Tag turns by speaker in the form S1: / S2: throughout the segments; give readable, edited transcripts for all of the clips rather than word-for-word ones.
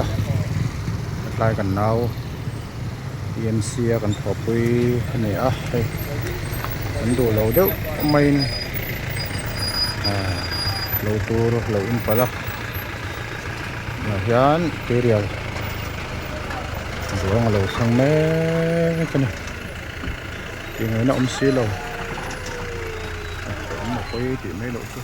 S1: a hetlai kan nau EMC a kan thawhpui a ni a hei kan duh lo deuh maiin ahh lo tur lo in palh a tunah hian tuirial ruang a lo thleng mek a ni tih ngaihna awm si lo a pawi tih mai loh chu.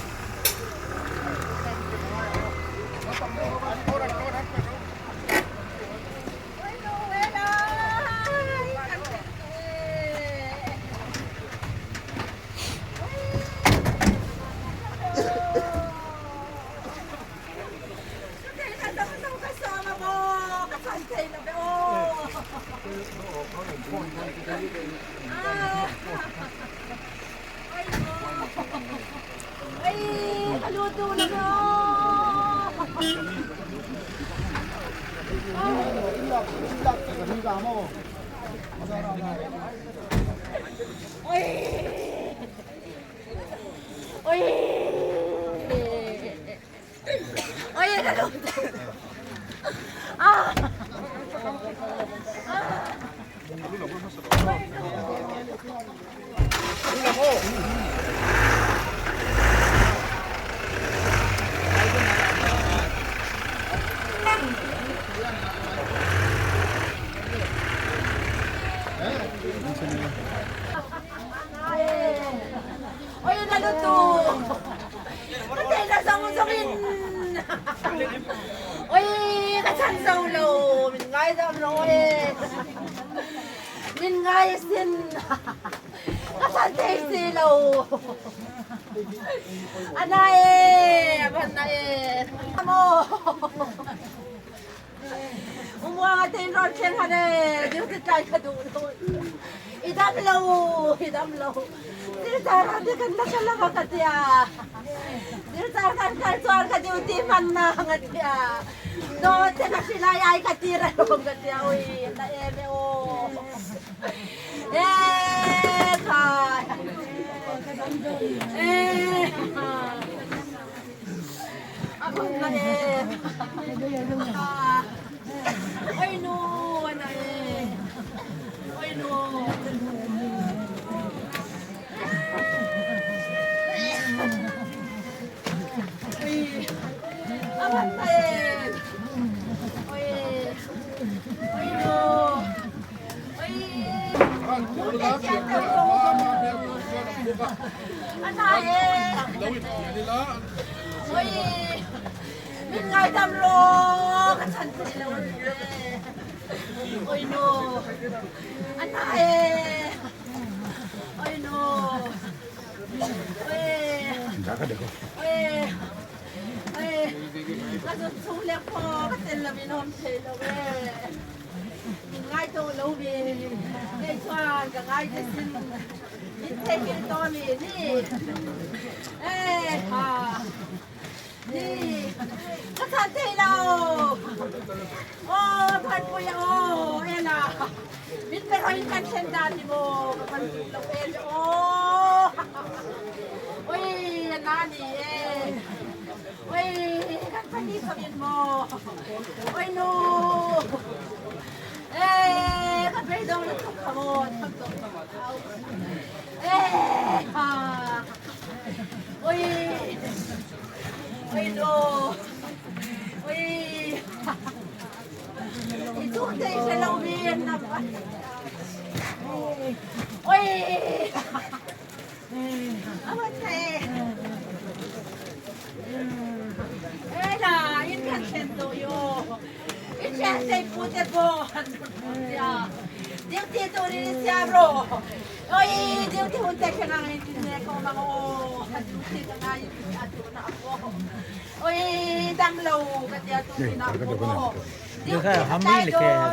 S2: देखा है हम भी लिखे हैं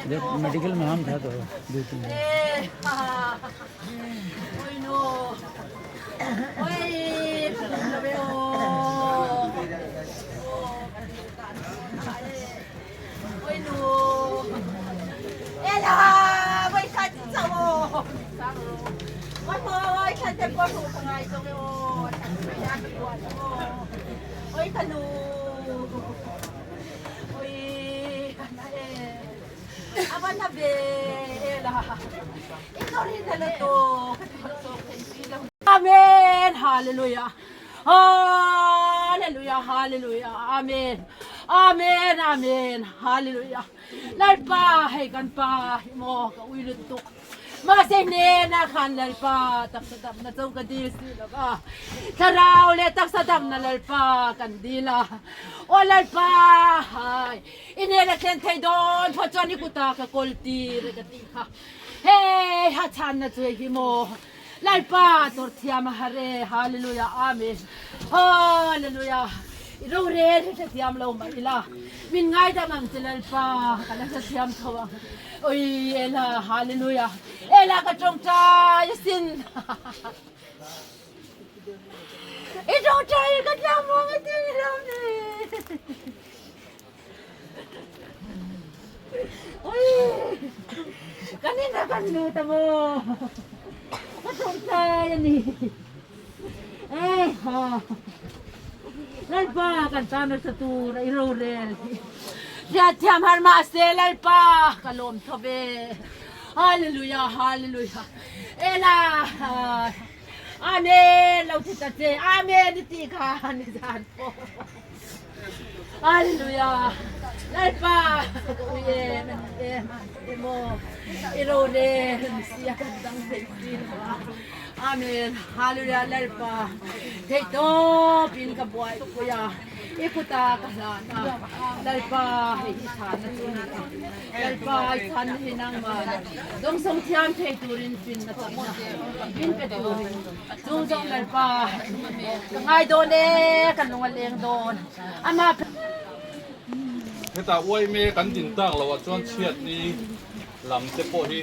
S2: जब मेडिकल में हम था तो दो तीन
S3: Ui na e a va na ve e la i tori na la to ka thawt chawk thei si lo. Amen Hallelujah Hallelujah Hallelujah Amen Amen Amen Hallelujah Lalpa hei kan pa hi maw ka ui lutuk Mahse hnenah khan Lalpa taksa damna cho ka dil si lova thlarau le taksa damna Lalpa kan dil a aw Lalpa hai i hnen a thlen thei dawn phaw chuan i kuta ka kawl tir ka tih kha hei ha chhanna chu hei hi maw Lalpa tawrhthiam a har e Hallelujah Amen Hallelujah i rorel hi hrethiam lo mah ila min ngaidam ang che Lalpa ka la hrethiam tho ang oi Ela Hallelujah Ela ka tawngtai asin i tawngtai ka tlang muang a ti lo ni Ui kan in a kan lut a maw ka tawngtai a ni eh ha Lalpa kan tan nasa tur a i rorel hi hriatthiam har mahse Lalpa ka lawm tho ve Hallelujah Hallelujah Ela Amen lo ti ta che Amen i tih kha nizan pawh Hallelujah Lalpa ka ui em em emaw i ro le sia kan dang thei si lo a Amen Hallelujah Lalpa thei tawp in ka buai pui a i kuta ka hlan a Lalpa hei hi chhan na chu ni a Lalpa i chhan na hi nangman dawngsawng thiam thei turin fin na chakna min pe turin Chung zawng Lalpa ka ngai dawn e, ka lung a leng dawn. Amah
S4: Hetah uaime kan din tak loh ah chuan chhiatni lam te pawh hi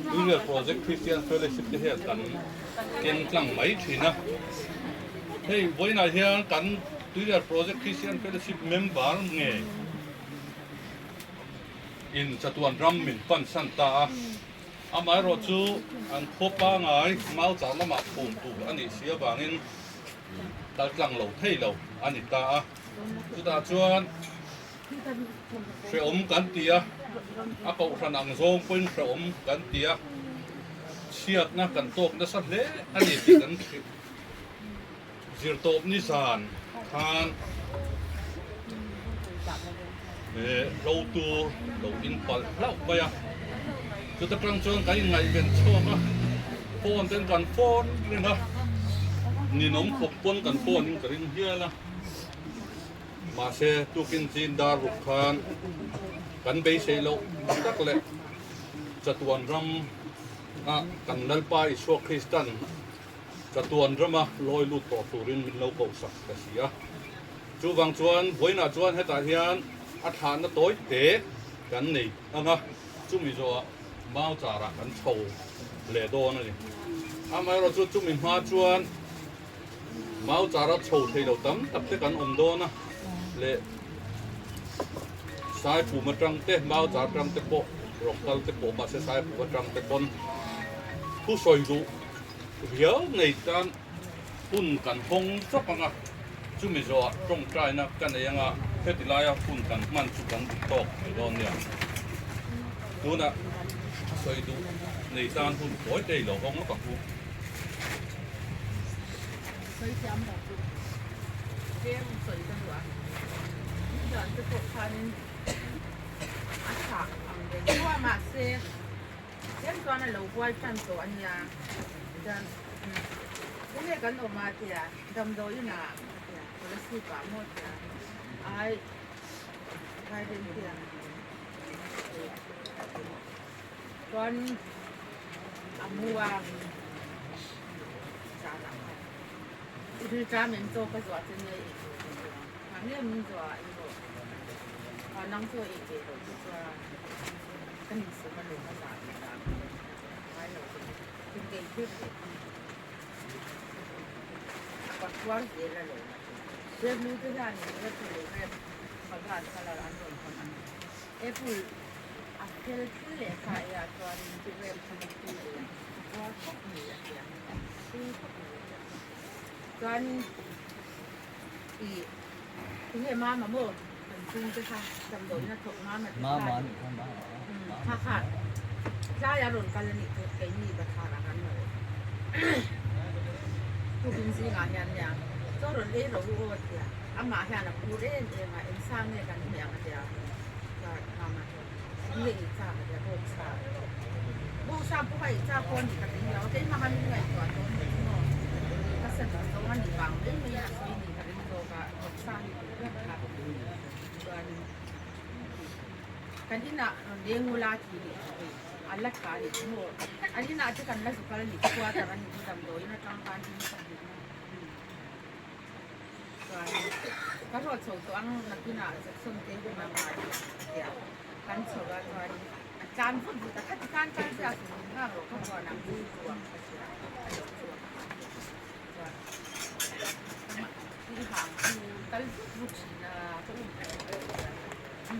S4: Tuirial Project Christian Fellowship te hian kan keng tlang mai thin a. Hei vawiinah hian kan Tuirial Project Christian Fellowship member nge in chatuan ram min pansan ta a. Amaherawh chu an khaw pangai mau char lamah phum tur a nih si avangin kal tlang lo thei lo a ni ta a. Chutah chuan hrehawm kan ti a, a kohhran ang zawng pawhin hrehawm kan ti a, chhiatna kan tawk nasa hle a ni tih kan hrilh. Zirtawp ni zan khan hlo tur lo in palh hlauh mai a, chuta tang chuan kan inngaihven chhuak a, phone ten kan phone reng a, ninawm khawp pawn kan phone in ka ring hial a, mahse tukin chin dar ruk khan kan beisei loh tak leh chatuan ram a kan Lalpa Isua Kristan Chatuan rama lawi lut tawh turin min lo koh sak ka si a. Chuvang chuan vawiinah chuan hetah hian a thlahna tawi te kan nei ang a, chumi zawhah mau charah kan chho leh dawn a ni. Amaherawh chu chumi hma chuan mau chara chho thei lo tam tak te kan awm dawn a, leh Saipum atang te, mau char atang te pawh rawn kal te pawh mahse Saipum atang te pawn thusawi duh Riau nei tan hun kan hawng chawk ang a, chumi zawhah tawngtaina ka nei ang a, heti laia hun kan hman chu kan duh tawk mai dawn nia. Tunah sawi duh nei tan hun kawi te i lo hawng lawk ang u.
S5: Sawi thiam lo chu tlem sawi ka duh a, nizan te pawh khanin a chhah ang reng deuh a mahse Tlem chuan a lo huai tan tawh a nia, chuan enge kan awm a tia, damdawiin ah a tia, scholarship ah maw tia, ai guidance tia chuan a mu a zanah khan i rilṭam em chaw ka zuah che nia i ei tur ka nia, mahni min zuah a erawh nang chu a ei ve loh chu chuan. Ka insum a lawm a zah leh dah ka lo ngai lo che tin kei thlir ve thung a pathuar zel a lawm a ti. Revnu te hian in apple leh rep bagan colour an rawn hawn ang apple a fel thil leh kha e ah chuan in ti rep kha na thil leh a puar khawp mai a ti a thil khawp mai a ti a chuan i tinge mama maw kan. chhungte kha damdawiin a thawk mam a ti kha kha kha tlaia rawn kal a nih chu keini bathlar ah kan lo tukin zingah hian nia chaw rawn ei ro u aw a tia amah hian a phur em em a engsa nge kan hmeh ang a tia chuan mama chuan nge ei chak a tia bawksa bawksa pawh a ei chak pawh a ni ka ring lo a keimah khan min ngaihtuah dawn ni chu maw ka sa duh zawng a nih vang mai mai a sawi ni ka ring zawk a bawksa hi duh ber kha chuanin kan inah rawn leng ula tih leh hei a la tha a nih chu maw an inah te kan la zu kal a nih chu quarter a nih chu damdawiin atang khan in ka hmuh na chuan ka ruat chho tawh ang nakinah Jackson te hun a ngai tia kan chho a chuan a tlan vut vut a khati khan kal zia chu min nghak rawh ka huan ang chu chuang ka hria a lo chhuak a chuan thil hang chu kal vut vut thin a ka um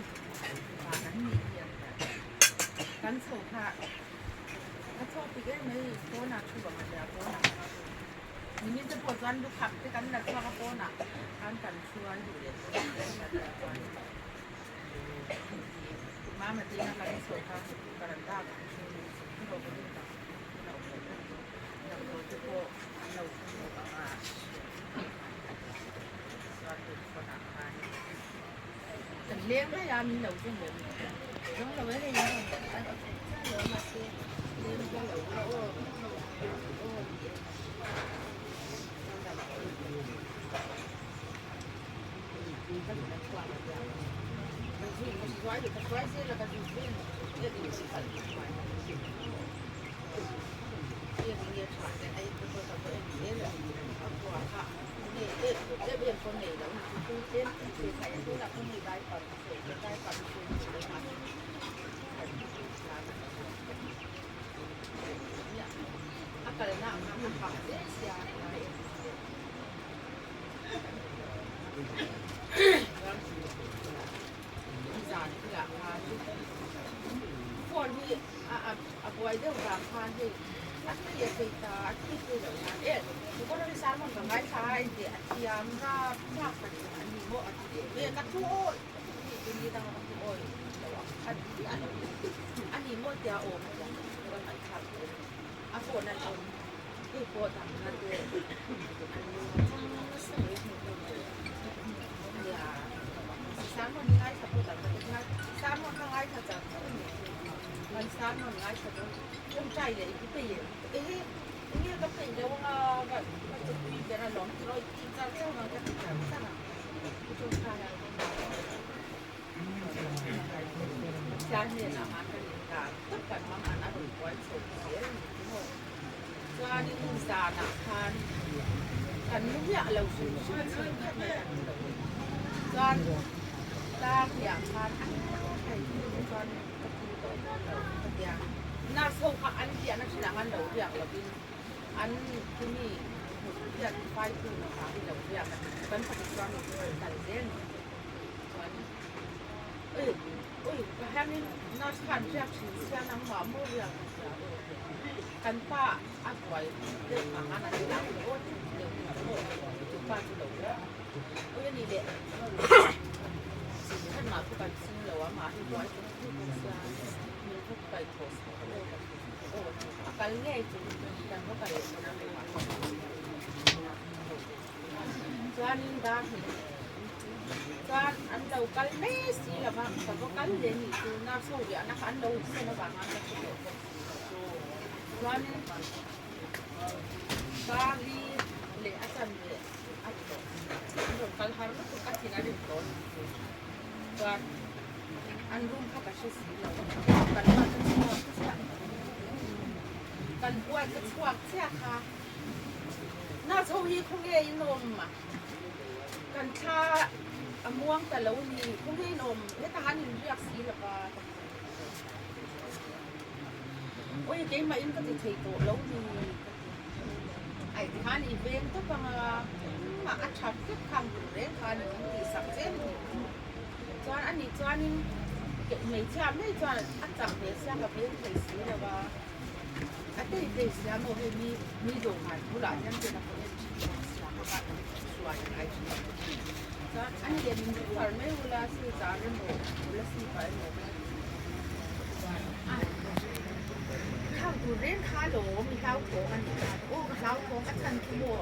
S5: van an nih hi an kan chho kha ka chho pik em mai pawnah thu ang a tia pawnah Nimin te pawh chuan lukham te kan la chhuak a pawnah khan kan hruai duh leh dawn a ni a chuan Mama te ina kan chho kha veranda kan hru ni rawh ka rin tak in a awm lo bawk damdawi te pawh an lo thleng bawk ang a chuan tun pawnah khan kan leng mai a min lo zawng leh zawng lo e hei a rawn chiah lo a mahse leng ka lo la aw aw ni e. A kalna ang kha a hah zel sia a ngai em em zan thilah khan phone hi a buai deuh vang khan hei a thi a thei ta a thi thei loh nan e Decorative sermon ka ngaithla a engteh a thiam rap thlak ka ti a ni maw a ti leh mek a thu awi ka ti ni danga ka thu awi lo ang kha ni a lo a ni maw tia awm a tia ka ngaihthlak tur a phone an awm hei pawh damna te an chang nasa mai hmuh tur nia sermon hi ngaithla pawh tam ka ti ngai sermon kha ngaithla char char a ni kan sermon ngaithla dawn tawngtai leh i peih em ehe enge ka peih lo anga ka ka tui ber alawm tiraw i ti char char ang ka ti char char a ka tawngtai a Pathian hnenah khan kan indan tak kan hmang an a rawn buai chho zel a ni chu maw. Chuanin zanah khan kan mu miah lo hrim hrim a chhing miah mai kan mu lo a ni. Chuan tlang hliah khan a hei chuan ka thu tawh dawn lo ka tia. Nurse ho kha an riahna thinah khan lo riak lovin an chumi hmut hian faitu hna hi lo riak a kan fapa chuan kal zel ni. Chuan ui ui ka hianin nurse khan riak thin sia nangmah maw riak a tia aw kan pa a buai deuh vang a an lang leh aw tih deuh kha aw chu pa chu lo riak ui a ni leh sin khan mah chu kan sing lo a mah hi buai chung chu bawk sia min thawk kai thaw sak aw ka ti aw a kal ngei chu kan va kal leh dawn a chuanin dar hnih chuan an lo kal mai si lo va ka va kal leh nih chu nurse ho riahna kha an lo insawn avanga ka hre tawh bawk si lo chuanin dar-i leh a chan leh a ti tawh an rawn kal har lutuk a thin a rim tawh a nih chu chuan an room kha ka hre si lo kan huat ka chhuak chiah kan huat ka chhuak chiah kha. Nurse ho hi khawnge in awm a kan thla a muang ta lo ni khawnge in awm heta han in riak si lo va ka ti awi keimah in ka ti thei tawh lo ni ka ti ai tikhan i veng tawp anga engmah a that vek khan tur reng khan in tih sak zel a ni chuan ani chuanin hmeichhia mai chuan a chak ve sia ka veng thei si lo va. A tei tei sia maw hei mi mi dawhkan bulah hian ken a pawh en thin bawk sia. kha hruai a ngai thin. Chuan an lian in refer mai ula silchar emaw Kolasib ah emaw chuan a khang tur reng kha alawm i hlauthawng a nih kha aw ka hlauthawng a chhan chu maw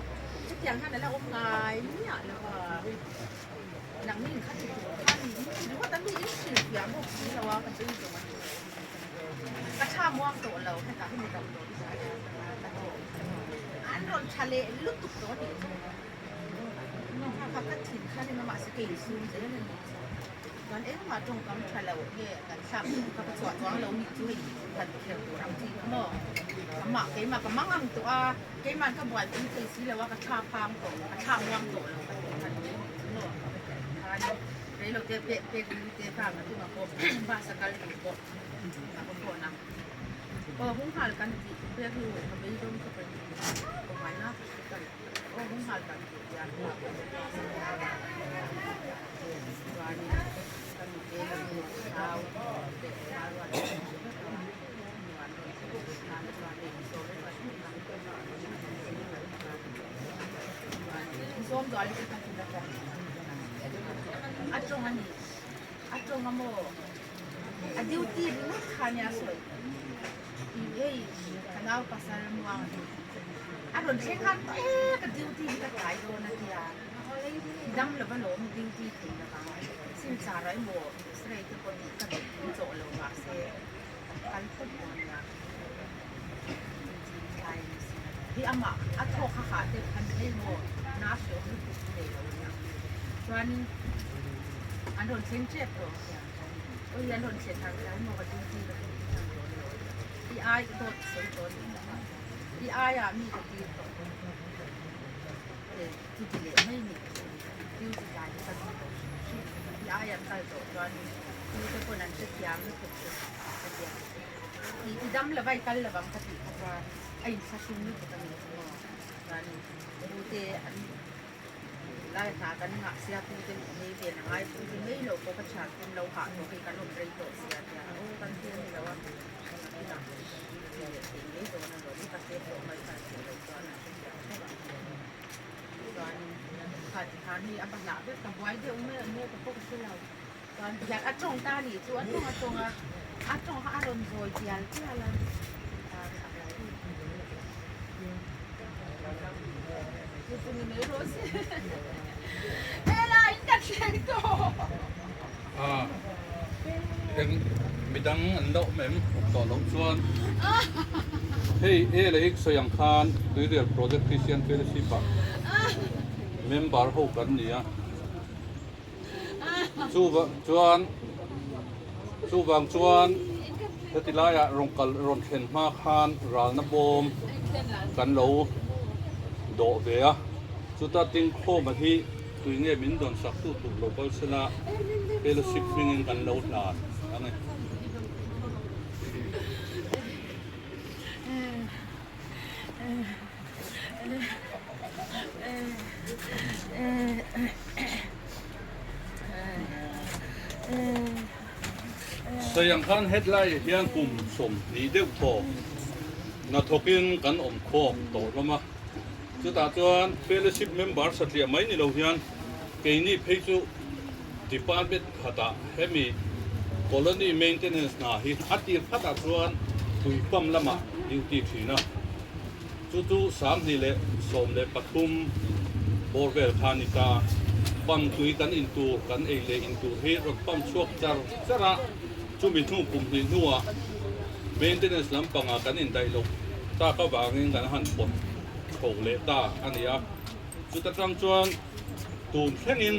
S5: chutiang hian a la awm ngai miah lo a nangni in kha ti tur kha ni in ti ringawt a mi in hrilhfiah bawk si lo a ka beidawng a ni. Ka tha muang tawh lo hetah hi mi damdawi zai ka tawh an rawn tha leh lutuk tawh a nih chu kha ka thin kha ni mahse kei sum zel a ni chuan engmah tawngkam tha lo nge kan thlak duh kha ka chhuah chuang lo nih chu hei han kher tur ang chi kha maw amah keimah ka mang ang tawh a keimah ka buaipui thei si lo a ka thla phang tawh ka thla muang tawh lo ka tih kha ni maw khan Reilo te pek pek ni te kha ka chungah pawh bus a kal tur pawh a va phone a aw hung nghal kan tih pek lu ka beidawng khawp a ni kawmai na ka hre ta lo aw hung nghal kan tih hian bus a kal chuanin ka nute ka nu nau leh ka ruat vek a nuan rawn thlen ve tan chuan hei sawm e chuan sawm zual te ka ti na ka. A tawng a ni. A tawng a maw? A duty ringawt kha nia sawi. Ih hei ka nau pasal muang a ni. A rawn thleng han tawh e ka duty hi ka tlai dawn a tia. Dam lova lawm duty thei lova. Silchar ah emaw x-ray te pawh tih ka duh in chawh lo mahse ka kal phawt dawn nia. Hi amah a thawk a hah deuh khan hei maw na hreawm lutuk chu nei lo ania chuanin an rawn thleng tep tawh ang hian awi an rawn thlen har tlai maw ka duty ka duty hman dawn lo i ai dawt sawi tawh anih ka hah i aiah mi ka tir tawh chuti leh mai ni duty tlai hi ka duh tawh hrim hrim i ai an kal tawh chuanin tute pawn an hrethiam lutuk che ka tia. I dam lova i kal lovang ka tih kha chuan a inthlahrung lutuk a ni chu maw. Chuan pute an lai hna kan nghah sia pute min nei ve na ngai pute mai lo pawh ka thian tum lo hah tawh hei kan awm rei tawh sia tia aw kan ti a ni lo a inah ti leh thei mai dawn a lawm i pasel tawh mai khan theih loh chuan an hrethiam tho ang chuan kha ti khan hei a bahlah vek ka buai deuh mai ang nge ka pawh ka hre lo. Chuan hian a tawng ta anih chu a tawng a tawng a, a tawng kha a rawn zawi tial tial a. Chu chu ni mai rawh se. Hela in ka thleng tawh.
S4: A eng midang an la awm em tawh loh chuan hei e leh ik sawi ang khan Tuirial Project Christian Fellowship ah member ho kan ni a. Chuan chuvang chuan heti laiah rawn kal rawn thlen hma khan ralna bawm kan lo dawh ve a, chuta tingkhawma hi tui nge min dawn sak tu tur lo kal sela fellowship hmingin kan lo hlan ang e. Sawi ang khan hetlai hian kum 20 deuh thaw hnathawkin kan awm khawm tawh hlawm a, chutah chuan fellowship member satliah mai ni lo hian keini phei chu department khatah hemi colony maintenance hna hi a tir phatah chuan tuipam lamah duty thin a. Chu chu 2013 bawr vel kha a ni ta. Pump tui kan in tur, kan ei leh in tur hi rawn pump chhuak char char a, chumi hnu kum hnih hnuah maintenance lampangah kan indaih loh tak avangin kan han pawt chho leh ta a ni a. Chuta tang chuan tun thlengin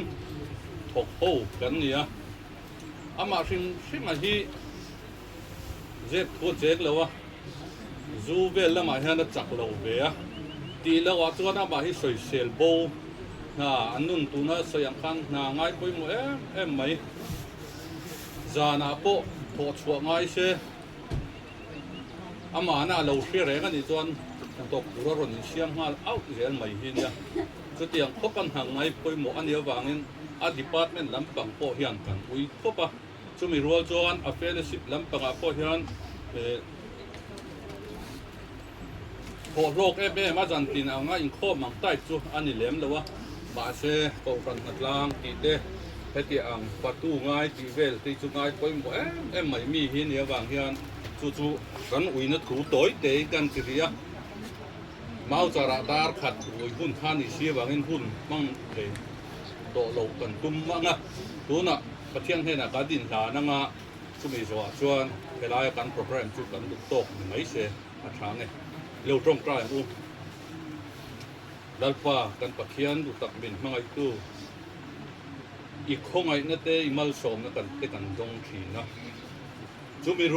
S4: thawk ho kan ni a, amah hrim hrima hi zep thu a chek lo a. Zu vel lamah hian a chak lo ve a, tih loh ah chuan amah hi sawisel bo hna an nun tuna sawi ang khan hna ngai pawimawh em em mai. Zanah pawh thawh chhuah ngai se amahna a lo hria reng a nih chuan hnathawk tur a rawn insiam nghal auh zel mai hi nia. Chutiang khawp a hna ngai pawimawh a nih avangin a department lampang pawh hian kan ui khawp a. Chumi rual chuan a fellowship lampangah pawh hian Thawh hlawk em em a zan tin anga inkhawm ang type chu a ni lem lo a, mahse Kohhran hnatlang tih te heti ang patu ngai tih vel te chu ngai pawimawh em em mai mi hi nia vang hian chu chu kan uina thu tawi te in kan ti rih a. Mau charah dar khat ui hun kha ni si avangin hun hmang thei tawh lo kan tum ang a, tunah Pathian hnenah kan inhlan anga chumi zawhah chuan helaia kan programme chu kan duh tawk ni mai se. A tha nge. Lo tawngtai ang u. Lalpa kan Pathian duhtak min hmangaihtu i khawngaihna te i malsawmna kan te kan dawng thin a. Chumi.